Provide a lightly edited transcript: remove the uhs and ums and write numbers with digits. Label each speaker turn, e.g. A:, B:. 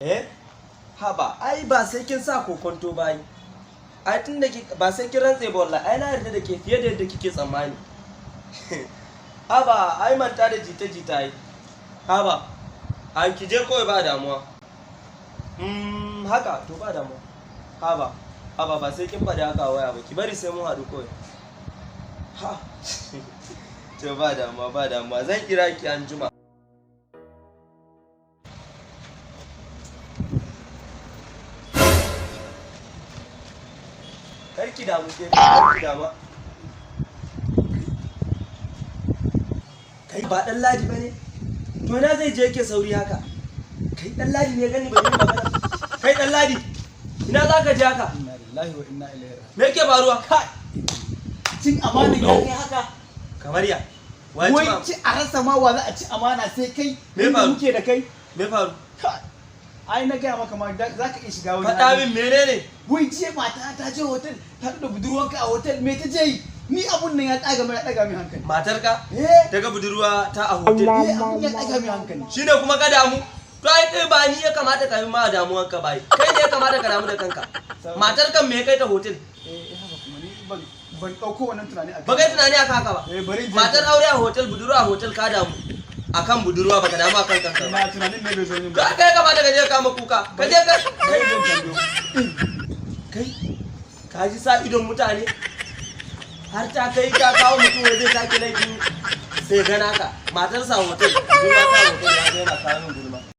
A: Eh, haba, ai ba sai kin sa kokonto ba ai. Ai tun da ba sai kin rantse ba, wallahi ai na yarda da ke fiye da yadda kike tsammani. Haba, ai manta da jita-jita ai. Haba, ai ki je kawai, ba damuwa. Haka, to ba damuwa. Haba, haba, ba sai kin faɗi haka a waya ba, ki bari sai mun haɗu kawai. Ha, to ba damuwa, ba damuwa, zan kira ki anjima. Kar ki damu ke, kar ki damu. Kai, ba ɗan Ladi ba ne? To ina zai je yake sauri haka? Kai, ɗan Ladi ne gani, bai yi magana. Kai, ɗan Ladi, ina za ka je haka?
B: Inna lillahi wa inna ilaihi raji'un.
A: Me yake faruwa?
B: Kai, cin amana ya kai haka?
A: Kamar ya? Wai
B: Wai ci a rasa ma wa za a ci amana sai kai?
A: Me
B: Inda
A: faru?
B: muke da kai.
A: Me faru?
B: Kai, ai na gaya maka ma za ka iya shiga wani
A: Faɗa
B: hali.
A: min menene?
B: Wai jiya mata ta je hotel, ta haɗu da budurwanka a hotel. Me ta je yi? Ni abun nan ya ɗaga min hankali.
A: Matarka?
B: Eh.
A: Ta ga budurwa ta a hotel.
B: Eh, abun ya ɗaga min hankali.
A: Shine kuma ka damu? To ai kai ba ni ya kamata ka yi ma damuwar ka bai. Kai ne ya kamata ka damu da kanka. Matar kan me ya kai ta hotel?
B: Eh, haka kuma ni ban ɗauko wannan tunani a
A: Ba kai tunani akan haka ba.
B: Eh, bari in je.
A: Matar aure a hotel, budurwa a hotel, ka damu. Akan budurwa, baka damu akan kanka ba.
B: Na tunanin ne bai zo min
A: To
B: ba.
A: ai kai ya kamata ka je ka kama kuka. Ka je ka
B: Bari in je in tambayo.
A: Kai, ka ji sa idon mutane har ta kai ta kawo, mutum wai zai take laifin sai gana ka matarsa hotel, budurwa ta hotel, ya zo yana kawo min gulma.